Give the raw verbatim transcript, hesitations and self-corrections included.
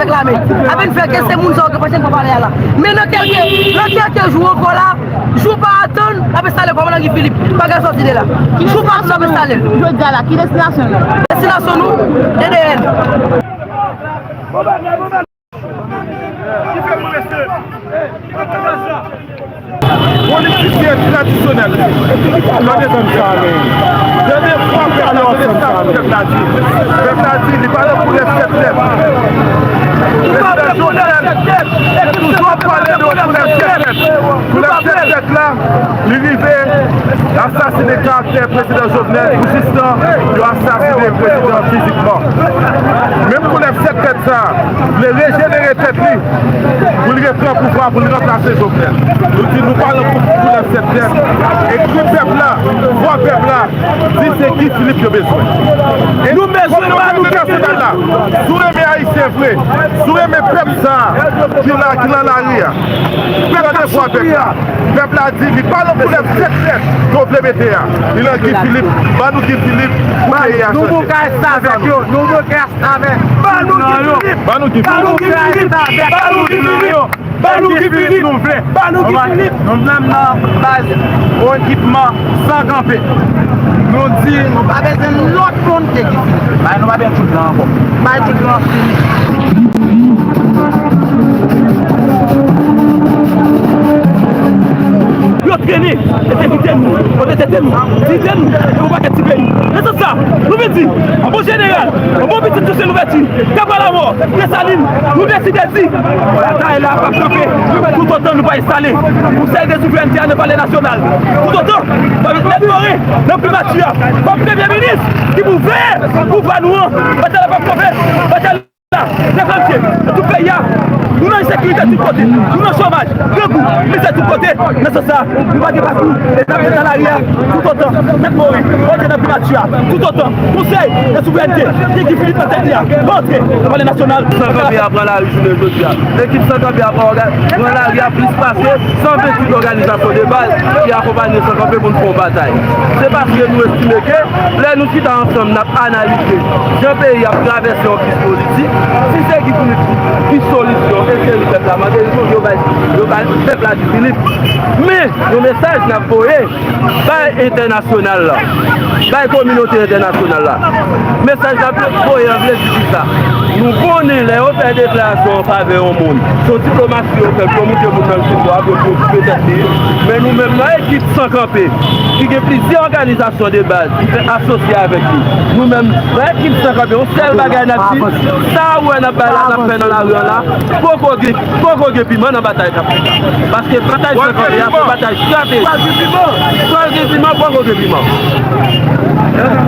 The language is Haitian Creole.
Avèk lame. Avèk fè ke se moun sa yo ki pase nan palè a la. Men nan kèlke, nan kèlke jou ankò la, jou pa atann, n ap enstale kòmandan Guy Philippe. Bagay sòti de la. Jou pa atann, n ap enstale l. Jodi a la, ki destinasyon nou? Destinasyon nou, D D N. Politisyen tradisyonèl yo, tande tande sa, men. Dènye fwa pèp la tande sa, pèp la di. Pèp la di, li pa nan koulèv sèt lèt. Prezidan Jovenel toujou ap pale de koulèv sèt lèt. Koulèv sèt lèt la, li rive asasinen karaktè Prezidan Jovenel pou jistan yo asasinen prezidan fizikman. Menm koulèv sèt lèt sa, vle rejenere tèt li pou l repran pouvwa, pou l ranplase Jovenel. Nou di nou pa nan koulèv sèt lèt. Ekri pèp la, vwa pèp la, di se Guy Philippe yo bezwen. E nou bezwen pa nou Guy Philippe. Si w renmen Ayisyen vre, si w renmen pèp sa a ki la, ki nan lari a, tande vwa pèp la. Pèp la di li pa nan koulèv sèt lèt ke w vle mete a. Li nan Guy Philippe, ban nou Guy Philippe pou peyi a chanje. Nou bouke avèk yo, nou bouke avèk yo. Ban nou Guy Philippe. Ban nou Guy Philippe. Ban nou Guy Philippe. Ban nou Guy Philippe. Nou vle. Ban nou Guy Philippe. Nou menm nan baz ekipman san kanpe. Nou di nou pa bezwen lòt moun ke Guy Philippe. Bay nou pa bezwen tout lan ankò. Bay tout lan fini. Yo trennen entegrite nou, onètete nou, diyite nou, e yon pakèt ti peyi. Nan sans sa, nou vin di, an bon jeneral, an bon pitit Toussaint Louverture, Kaba Lamò, Desalin, nou deside di, batay la p ap kanpe toutotan nou pa enstale Konsèy de Souverènte a nan Palè Nasyonal. Toutotan, pa met tèt mare nan primati a, pa premye minis ki pou veye pou pa nou an, batay la p ap kanpe, batay la, defann pye, nan tout peyi a, nou nan ensekirite tout kote, nou nan chomaj, grangou, mizè tout kote. Nan sans sa, nou pa gen pakou, e n ap ret nan lari a, toutotan, tèt mare, monte nan primati a, toutotan, Konsèy de Souverènte, ki Guy Philippe nan tèt li a, pa antre nan Palè Nasyonal. San kanpe a pran lari jounen jodi a. Ekip San Kanpe a pran òga-, pran lari a plis pase san venntuit òganizasyon de baz ki akonpanye San Kanpe pou n fè yon batay. Se paske nou estime ke lè nou chita ansanm, n ap analize jan peyi ap travèse yon kriz politik, si se Guy Philippe ki solisyon, e se li pèp la mande, yo, yo bay, yo bay pèp la Guy Philippe. Men, yon mesaj n ap voye bay entènasyonal la, bay kominote entènasyonal la. Mesaj n ap voye an vle di kisa? Nou konnen lè yo fè deklarasyon an favè yon moun, se yon diplomasi yo fè pou yo montre moun nan ki dwa pou yo preyokipe tèt li. Men nou menm nan ekip San Kanpe, ki gen plizyè òganizasyon de baz ki fè asosye avèk li, nou menm nan ekip San Kanpe, yon sèl bagay n ap di, sa ou wè n ap bay la, n ap fè nan lari an la, poko gen, poko gen piman nan batay k ap fèt la. Paske batay San Kanpe a se yon batay estratejik. Pral gen piman, poko gen piman.